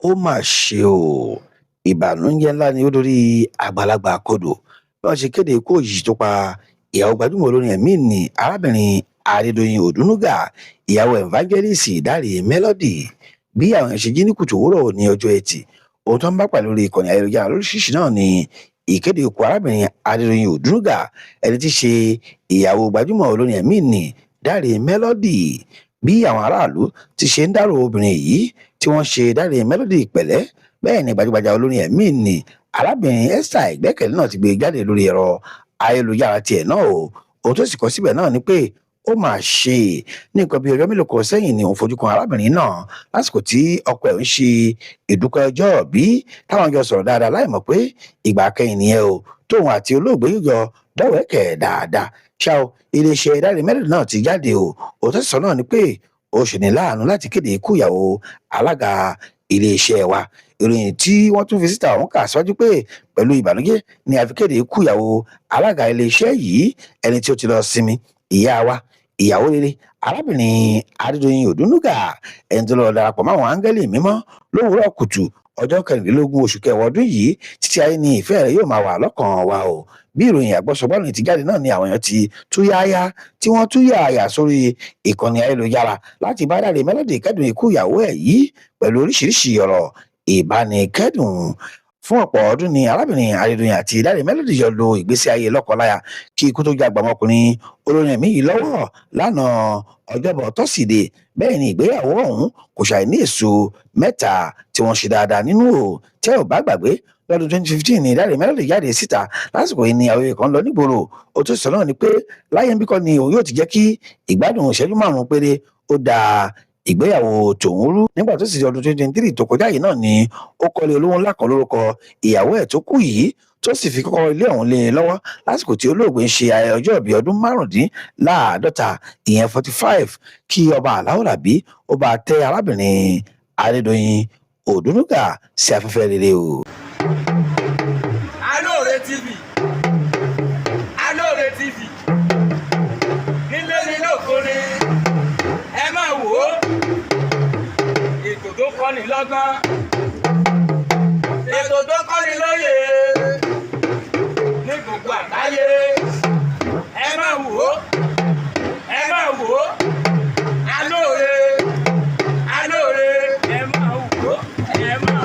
Ó mà ṣe o, ìbànújẹ́ ńlá ni ó dorí àgbàlagbà kodò bí wọ́n ṣe kéde ikú òjijì tó pa ìyàwó gbajúmọ̀ olórin ẹ̀mí ní arábìnrin Adédọ̀yìn Òdúnúgà, ìyàwó Evangelist Dáre Melody. Bí àwọn èèyàn ṣe jí ní kùtù òwúrọ̀ ní ọjọ́ Ẹtì, ohun tó ń bá pàdé lórí ìkànnì ayélujára lóríṣiríṣi náà ni ìkéde ikú arábìnrin Adédọ̀yìn Òdúnúgà, ẹni tí í ṣe ìyàwó gbajúmọ̀ olórin ẹ̀mí ní Dáre Melody. Bí àwọn aráàlú ti ṣe ń dárò obìnrin yìí tí wọ́n ṣe Dáre Melody pẹ̀lẹ́, bẹ́ẹ̀ ni gbajúgbajà olórin ẹ̀mí ní arábìnrin Esther Ìgbẹ́kẹ̀lé náà ti gbé jáde lórí ẹ̀rọ ayélujára tiẹ̀ náà o. Ohun tó sì kọ síbẹ̀ náà ni pé ó mà ṣe, ní nǹkan bíi ọjọ́ mélòó kan sẹ́yìn ni òun fojú kan arábìnrin náà lásìkò tí ọkọ ẹ̀ ń ṣe ìdúpẹ́ ọjọ́ ìbí, táwọn jọ sọ̀rọ̀ dáadáa láì mọ̀ pé ìgbà kẹ́yìn nìyẹn o, tóun àti olóògbé yóò jọ dọ́wẹ́kẹ̀ dáadáa. Ṣá o, iléeṣẹ́ Dáre Melody náà ti jáde o. Òun tó sì sọ náà ni pé ó ṣe ní láàánú láti kéde ikú ìyàwó alága iléeṣẹ́ wa. Ìròyìn tí wọ́n tún fi síta ọ̀hún kà síwájú pé pẹ̀lú ìbànújẹ́ ni a fi kéde ikú ìyàwó alága iléeṣẹ́ yìí, ẹni tí ó ti lọ sinmi, ìyá wa, ìyàwó rere, arábìnrin Adédọ̀yìn Òdúnúgà, ẹni tó lọ darapọ̀ mọ́ àwọn áńgẹ́lì mímọ́ lówùúrọ̀ kùtù ọjọ́ 24 oṣù kẹwàá ọdún yìí. Títí ayé ni ìfẹ́ rẹ̀ yóò máa wà lọ́kàn wa o. Bí ìròyìn àgbọ́sọgbọ́nù ti jáde náà ni àwọn èèyàn ti tú yáyá tí wọ́n tú yàyà sórí ìkànnì ayélujára láti bá Dáre Melody kẹ́dùn ikú ìyàwó ẹ̀ yìí pẹ̀lú oríṣiríṣi ọ̀rọ̀ ìbánikẹ́dùn. Fún ọ̀pọ̀ ọdún ni arábìnrin Adédọ̀yìn àti Dáre Melody jọ lo ìgbésí ayé lọ́kọláya kí ikú tó jágbà ọmọkùnrin olórin ẹ̀mí yìí lọ́wọ́ lánàá ọjọ́bọ̀ tọ́sídẹ̀ẹ́. Bẹ́ẹ̀ ni ìgbéyàwó ọ̀hún kò ṣàì ní èso mẹ́ta tí wọ́n ṣe dáadáa nínú o. Tẹ́ ò bá gbàgbé, lọ́dún 2015 ni Dáre Melody jáde síta. Lásìkò yìí ni àwọn kan lọ nígboro. Ó tó sọ náà ni pé láyé ń bí kọ́ ni òun yóò ti jẹ́ kí ìgbádùn ìṣẹ́jú 5 péré ó dáa ìgbéyàwó tòun rú. Nígbà tó sì di ọdún 2023 tó kọjá yìí náà ni ó kọ́lé olówó ńlá kan lórúkọ ìyàwó ẹ̀ tó kú yìí, tó sì fi kọ́kọ́rọ́ ilé ọ̀hún lé e lọ́wọ́ lásìkò tí olóògbé ń ṣe ayẹyẹ ọjọ́ ìbí ọdún 45, ìyẹn 45. Kí ọba aláwòrábí ó bá tẹ arábìnrin Adédọ̀yìn Òdúnúgà sí afẹ́fẹ́ rere o. Alóore TV, Alóore TV, nílé ní lóko ni, ẹ máa wò ó, ètò tó kọ́ni lọ́gbọ́n, ètò tó kọ́ni lóye ní gbogbo àgbáyé, ẹ máa wò ó, ẹ máa wò ó, Alóore, Alóore, ẹ máa wò ó, ẹ máa.